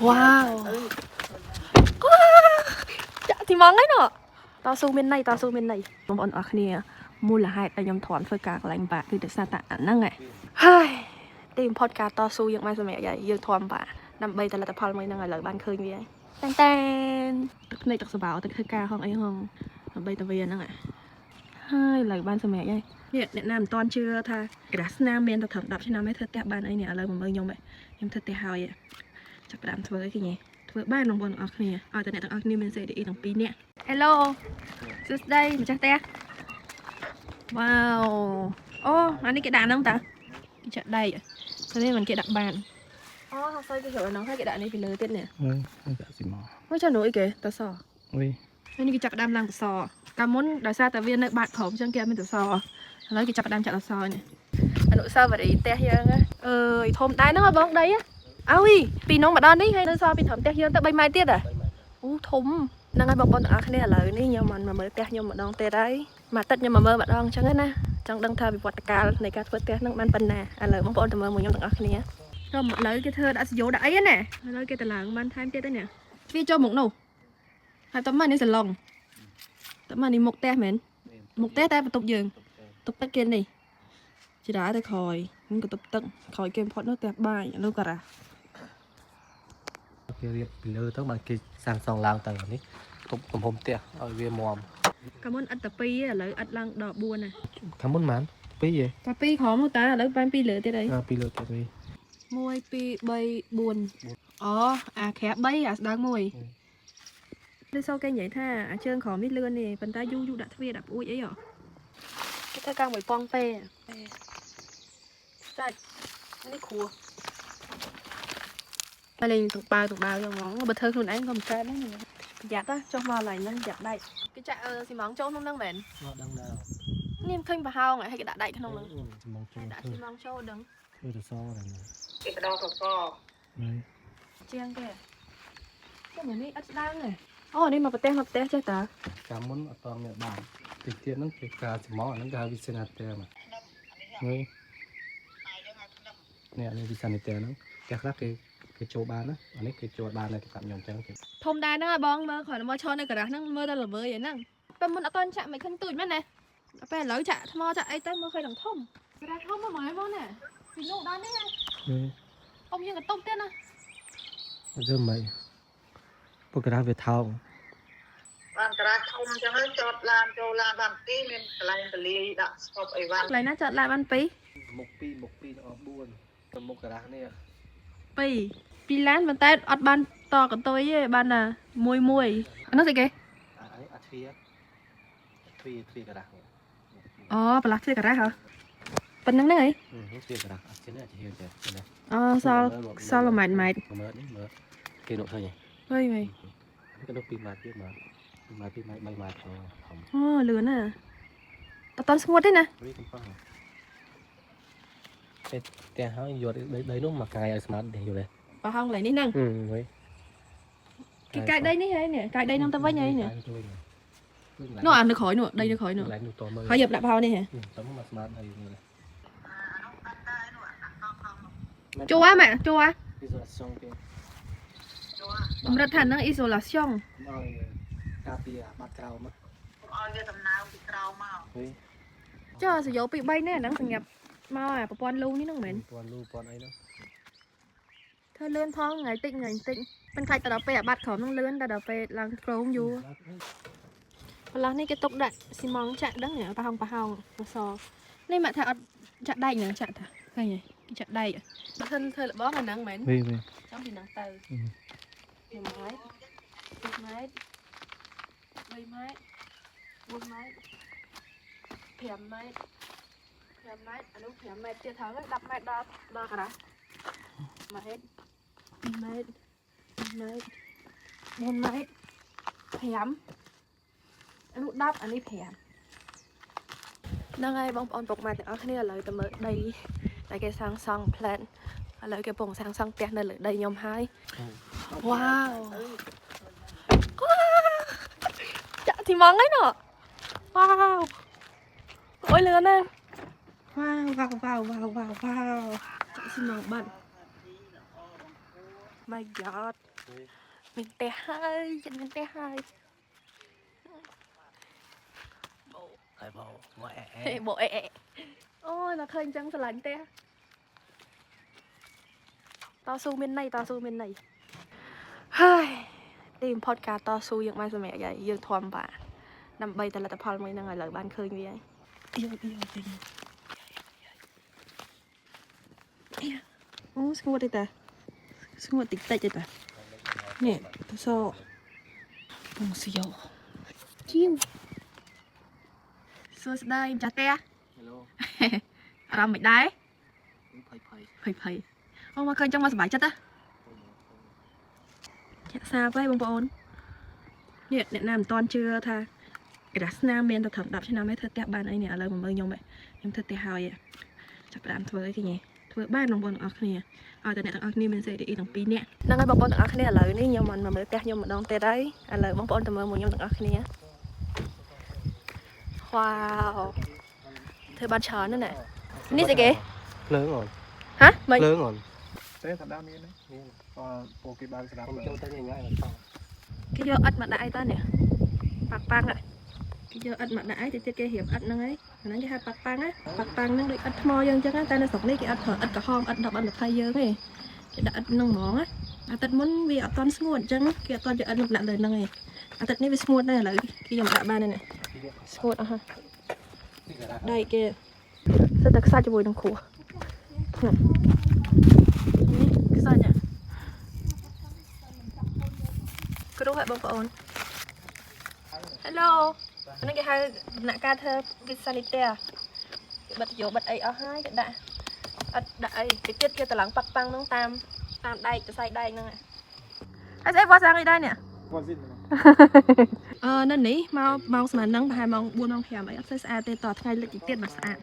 វ៉ាវចាក់ទីម៉ងហ្នឹងណតស៊ូមានន័យតស៊ូមានន័យបងប្អូនអរគ្នាមូលហេតុដែលខ្ញុំទ្រាំធ្វើការកន្លែងបាក់គឺដោយសារតែអាហ្នឹងឯងហើយទីបំផុតការតស៊ូយើងបានសម្រេចហើយយើងទ្រាំបាក់ដើម្បីតែលទ្ធផលមួយហ្នឹងឥឡូវបានឃើញវាហើយតែនតែនទឹកភ្នែកទឹកសបោទឹកធ្វើការហងអីហងដើម្បីតែវាហ្នឹងហើយឥឡូវបានសម្រេចហើយនេះអ្នកណាមិនតន់ជឿថាក្រាស់ស្នាមមានតែត្រឹម10ឆ្នាំឯងធ្វើផ្ទះបានអីនេះឥឡូវមកមើលខ្ញុំឯងខ្ញុំធ្វើផ្ទះហើយចាប់ផ្ដើមធ្វើអីគេញ៉េធ្វើបានបងប្អូនទាំងអស់គ្នាឲ្យតែអ្នកទាំងអស់គ្នាមាន CDE ទាំងពីរនាក់ Hello សួស្តីម្ចាស់ផ្ទះវ៉ាវអូអានេះគេដាក់ហ្នឹងតាគេចាក់ដែកតែនេះមិនគេដាក់បានអូហាក់សយគេជ្រកហ្នឹងហើយគេដាក់នេះពីលើទៀតនេះ អឺចាក់ស៊ីមក មកចាំនោះអីគេតស អុយ នេះគេចាប់ផ្ដើមឡើងតសកាលមុនដោយសារតែវានៅបាតក្រោមអញ្ចឹងគេអត់មានតសឥឡូវគេចាប់ផ្ដើមចាក់តសនេះអនុស្សាវរីយ៍ផ្ទះយើងអើយធំដែរហ្នឹងហ៎បងដីអើយពីនោះមកដល់នេះហើយនៅសល់ពីត្រឹមផ្ទះយើងទៅ3ម៉ែត្រទៀតហ៎អូធំហ្នឹងហើយបងប្អូនទាំងអស់គ្នាឥឡូវនេះខ្ញុំមកមើលផ្ទះខ្ញុំម្ដងទៀតហើយមួយអាទិត្យខ្ញុំមកមើលម្ដងអញ្ចឹងណាចង់ដឹងថាវិវត្តកាលនៃការធ្វើផ្ទះហ្នឹងបានប៉ុណ្ណាឥឡូវបងប្អូនទៅមើលមួយខ្ញុំទាំងអស់គ្នារំឥឡូវគេធ្វើដាក់សយោដាក់អីណាឥឡូវគេតឡើងបានថែមទៀតហើយនេះវាចូលមុខនោះហើយតមកនេះសឡុងតមកនេះមុខផ្ទះមែនមុខផ្ទះតែបន្ទប់យើងបន្ទប់ទឹកគេនេះជាដែរទៅក្រោយហ្នឹងក៏បន្ទប់ទឹកក្រោយគេបំផុតនោះផ្ទះបាយឥឡូវការ៉ា គេរៀបពីលើទៅបានគេសាងសង់ឡើងទៅនេះទប់ទំហំផ្ទះឲ្យវាមាំ កាលមុនឥតតែ2ឯងឥឡូវឥតឡើងដល់4ណា ខាងមុនប៉ុន្មានពីរឯង តែ2ក្រោមនោះតាឥឡូវបាន2លើទៀតអី អាពីរលើទៀតវិញ 1 2 3 4អូអាក្រាប3អាស្ដើង1ឬសូគេនិយាយថាអាជើងក្រោមនេះលឿនទេប៉ុន្តែយូរយូរដាក់ទ្វារដាក់ប្អួយអីហ៎គេធ្វើការមួយប៉ងពេសាច់នេះគ្រួតែលេងទាំងបាវទាំងបាវយកហ្មងបើធ្វើខ្លួនឯងក៏មិនកើតដែរប្រយ័ត្នណាចុះមកឡើយហ្នឹងប្រយ័ត្នដែកគេចាក់ស៊ីម៉ងចូលក្នុងហ្នឹងមែន មកដឹងដែរ នេះមិនឃើញប្រហោងហើយគេដាក់ដែកក្នុងហ្នឹង ស៊ីម៉ងចូល ដាក់ស៊ីម៉ងចូលដឹង ធ្វើទៅសហ្នឹង គេបដោកក ហើយ ជាងគេចុះនេះអត់ស្ដើងទេអូនេះមកប្រទេសមកប្រទេសចេះតា កាលមុនអត់តមានបានទីទៀតហ្នឹងគេការស៊ីម៉ងអាហ្នឹងគេហៅវិសេនាទែមកហើយនេះអានេះវិសេនាទែហ្នឹងផ្ទះខ្លះគេគេចូលបានណាអានេះគេចូលបានដែរគេប្រាប់ខ្ញុំអញ្ចឹងគេ ធំដែរហ្នឹងហ่ะបងមើលគ្រាន់តែមកឈរនៅការ៉ាស់ហ្នឹងមើលតែល្វើយហ្នឹងពេលមុនអត់តន់ចាក់មិនឃើញទូចមែនទេដល់ពេលឥឡូវចាក់ថ្មចាក់អីទៅមើលឃើញដល់ធំការ៉ាស់ធំមកហ្មងបងណាពីនោះដល់នេះអ៊ំយើងក៏តុបទៀតណា រឿងម៉េចពុករាវាថោក បានក្រាស់ធំចឹងហើយចតឡានចូលឡានបានពីរមានកន្លែងពលាយដាក់ស្តុបអីវ៉ាន់ កន្លែងណាចាត់ឡានបានពីរ មុខ2មុខ2ទាំងអស់4ទៅមុខការ៉ាស់នេះ ពីរពីរឡានប៉ុន្តែអត់បានតកន្ទុយទេបានតែមួយមួយអានោះស្អីគេ អានេះអាទ្វាទ្វាទ្វាការ៉ាស់នេះ អូប្រឡាស់ទ្វារការ៉ាស់ហ៎ប៉ុណ្្នឹងហ្នឹងអី ទ្វាការ៉ាស់អត់ចេះអត់ចេះចេះនេះ អូសល់សល់1ម៉ែត្រម៉ែត្រ មើលនេះមើលគេនោះឃើញ ហីហី នេះគេនោះ2ម៉ែត្រទៀតមើល2ម៉ែត្រ2ម៉ែត្រ3ម៉ែត្រធំ អូលឿនណាស់អត់តន់ស្ងួតទេណា វិញកំប៉ោះតែផ្ទះហើយយកដីដីនោះមកកាយឲ្យស្មាតនេះយល់ទេ ប្រហោងកន្លែងនេះហ្នឹង ហឹមវិញ គេកាយដីនេះហើយនេះកាយដីហ្នឹងទៅវិញហើយនេះនោះអានៅក្រោយនោះដីនៅក្រោយនោះ កន្លែងនោះតមើល ហើយយកដាក់ប្រហោងនេះហ៎ តមកស្មាតដីនេះ ជួម៉ាក់ជួ isolation គេ កម្រិតថាហ្នឹង isolation ឲ្យការពារបាត់ក្រោម កុំឲ្យវាដំណើរពីក្រៅមក វិញ ចុះសយោពី3នេះអាហ្នឹងសម្រាប់មកអាប្រព័ន្ធលូនេះហ្នឹងមែន ព័ន្ធលូព័ន្ធអីហ្នឹង ធ្វើលឿនផងថ្ងៃតិចថ្ងៃតិចមិនខ្លាចទៅដល់ពេលអាបាត់ក្រោមហ្នឹងលឿនតែដល់ពេលឡើងក្រោមយូរប្រឡោះនេះគេទុកដាក់ស៊ីម៉ងចាក់ដឹងប្រហោងប្រហោងអសនេះម៉ាក់ថាអត់ចាក់ដែកហ្នឹងចាក់ថាឃើញទេគេចាក់ដែកបើធ្វើធ្វើលបងអាហ្នឹងមែន វិញវិញ ចង់ពីហ្នឹងទៅ2ម៉ែត្រ2ម៉ែត្រ3ម៉ែត្រ4ម៉ែត្រ5ម៉ែត្រ5ម៉ែត្រអានោះ5ម៉ែត្រទៀតហើយ10ម៉ែត្រដល់ដល់ការ៉ា1ម៉ែត្រ2ម៉ែត្រ2ម៉ែត្រ4ម៉ែត្រ5អានោះ10អានេះ5ហ្នឹងហើយបងប្អូនពុកម៉ែទាំងអស់គ្នាឥឡូវទៅមើលដីដែលគេសាងសង់ផ្លែតឥឡូវគេកំពុងសាងសង់ផ្ទះនៅលើដីខ្ញុំហើយវ៉ាវចាក់ទីម៉ងហ្នឹងណវ៉ាវអូយលឿនណាស់វ៉ាវវ៉ាវវ៉ាវវ៉ាវវ៉ាវវ៉ាវចាក់ស៊ីម៉ងបាត់ My God មានផ្ទះហើយចិត្តមានផ្ទះហើយ ហើយបងមកអែ ហេបកអេអេអូយដល់ឃើញអញ្ចឹងស្រឡាញ់ផ្ទះតស៊ូមានន័យតស៊ូមានន័យហើយទីបំផុតការតស៊ូយើងបានសម្រេចហើយយើងធំបាដើម្បីតែលទ្ធផលមួយហ្នឹងឥឡូវបានឃើញវាហើយអៀអៀអៀអូស្ងួតទេតាស្ងួតតិចតិចទេតានេះទៅសពងសយោជាវសួស្តីម្ចាស់ផ្ទះ Hello. អារម្មណ៍មិនដែរ ភ័យភ័យ ភ័យភ័យអូមកឃើញចឹងមកសប្បាយចិត្តណាចាក់សាបហើយបងប្អូននេះអ្នកណាមិនតន់ជឿថាក្រាស់ស្នាមមានតែត្រឹម10ឆ្នាំឯងធ្វើផ្ទះបានអីនេះឥឡូវមកមើលខ្ញុំឯងខ្ញុំធ្វើផ្ទះហើយឯងចាប់ផ្ដើមធ្វើអីគេញ៉េធ្វើបានបងប្អូនទាំងអស់គ្នាឲ្យតែអ្នកទាំងអស់គ្នាមាន CDE ទាំងពីរនាក់ហ្នឹងហើយបងប្អូនទាំងអស់គ្នាឥឡូវនេះខ្ញុំមិនមកមើលផ្ទះខ្ញុំម្ដងទៀតហើយឥឡូវបងប្អូនទៅមើលមួយខ្ញុំទាំងអស់គ្នាវ៉ាវធ្វើបានច្រើនណាស់ណានេះស្អីគេ ភ្លើងអូន ហ៎មិន ភ្លើងអូន ទេថាដើមមាន មាន ក៏ពួកគេបើកស្រាប់ ខ្ញុំចូលទៅញ៉ៃៗមក គេយកឥដ្ឋមកដាក់អីតើនេះប៉ាក់ប៉ាំងហ៎គេយកឥដ្ឋមកដាក់អីតិចទៀតគេរៀបឥដ្ឋហ្នឹងឯងអាហ្នឹងគេហៅប៉ាក់ប៉ាំងណាប៉ាក់ប៉ាំងហ្នឹងដូចឥដ្ឋថ្មយើងអញ្ចឹងណាតែនៅស្រុកនេះគេអត់ប្រើឥដ្ឋក្រហមឥដ្ឋ10ឥដ្ឋ20យើងទេគេដាក់ឥដ្ឋហ្នឹងហ្មងណាអាទិត្យមុនវាអត់ទាន់ស្ងួតអញ្ចឹងគេអត់ទាន់យកឥដ្ឋមកដាក់លើហ្នឹងឯងអាទិត្យនេះវាស្ងួតដែរឥឡូវគេយកមកដាក់បានហើយនេះស្ងួតអស់ហើយដៃគេសិតតែខ្សាច់ជាមួយនឹងគ្រួនេះខ្សាច់ហ៎គ្រូហើយបងប្អូន Hello អានេះគេហៅដំណាក់កាលធ្វើ vide sanitaire គេបិទយោបិទអីអស់ហើយគេដាក់អត់ដាក់អីគេទៀតគេតម្លងប៉ាក់ប៉ាំងហ្នឹងតាមតាមដែកសរសៃដែកហ្នឹងហើយស្អីវ៉ាសាំងអីដែរនេះ វ៉ាស៊ីន អឺនៅនេះមកម៉ោងស្មានហ្នឹងប្រហែលម៉ោង4ម៉ោង5អីអត់សូវស្អាតទេតថ្ងៃលិចតិចទៀតមកស្អាត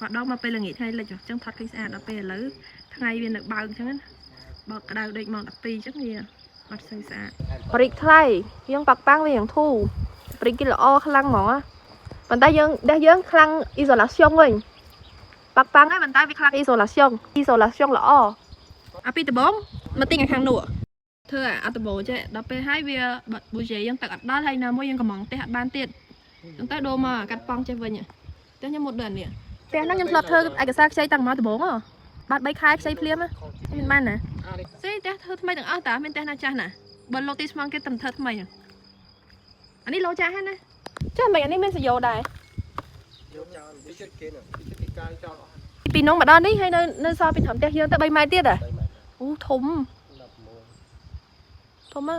ម្ដងមកពេលល្ងាចថ្ងៃលិចអញ្ចឹងថតឃើញស្អាតដល់ពេលឥឡូវថ្ងៃវានៅបើកអញ្ចឹងណាបើកក្តៅដូចម៉ោង12អញ្ចឹងវាអត់សូវស្អាត ប្រិចថ្លៃយើងប៉ាក់ប៉ាំងវាយ៉ាងធូរប្រិចគេល្អខ្លាំងហ្មងណាប៉ុន្តែយើងដេះយើងខ្លាំង isolation វិញប៉ាក់ប៉ាំងហើយប៉ុន្តែវាខ្លាំង isolation isolation ល្អអាពីដំបងមកទិញអាខាងនោះធ្វើអាអត់ដបចេះដល់ពេលហើយវាប៊ូជេយើងទឹកអត់ដល់ហើយណាមួយយើងកំងផ្ទះអត់បានទៀតអញ្ចឹងទៅដូរមកកាត់ប៉ង់ចេះវិញផ្ទះខ្ញុំមុតដូចអានេះផ្ទះហ្នឹងខ្ញុំធ្លាប់ធ្វើឯកសារខ្ចីតាំងមកដំបងហ៎បាត់3ខែខ្ចីភ្លាមមានបានណាស្អីផ្ទះធ្វើថ្មីទាំងអស់តាមានផ្ទះណាចាស់ណា បើលោកទីស្មងគេតំធ្វើថ្មីហ្នឹងអានេះលោចាស់ហ្នឹងណាចាស់មិនអានេះមានសយោដែរ យកចោលតិចគេនោះតិចគេកាយចោលអស់ ពីនងមកដល់នេះហើយនៅនៅសល់ពីត្រឹមផ្ទះយើងទៅ3ម៉ែត្រទៀតហ៎ 3ម៉ែត្រ អូធំ 16 ធំហ៎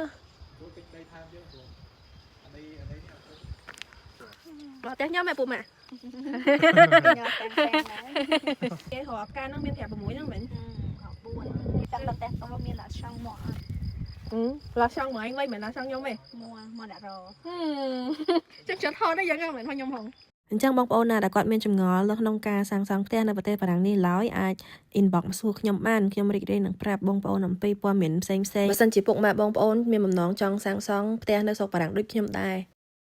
តិចដីថែមយើងព្រោះអានេះអានេះ ដល់ផ្ទះខ្ញុំហ៎ពូម៉ាក់គេរកការហ្នឹងមាន5 6ហ្នឹងមែន ចាំតែតមានឡាឆង់មក ឡាសង់មកឯងវិញមិនឡាសង់ខ្ញុំទេ មួមកដាក់រ ចឹងចិត្តថតដែរយ៉ាងហ្នឹងមិនខ្ញុំហង អញ្ចឹងបងប្អូនណាដែលគាត់មានចម្ងល់នៅក្នុងការសាងសង់ផ្ទះនៅប្រទេសបារាំងនេះឡើយអាច inbox មកសួរខ្ញុំបានខ្ញុំរីករាយនឹងប្រាប់បងប្អូនអំពីព័ត៌មានផ្សេងៗបើសិនជាពុកម៉ែបងប្អូនមានបំណងចង់សាងសង់ផ្ទះនៅស្រុកបារាំងដូចខ្ញុំដែរ។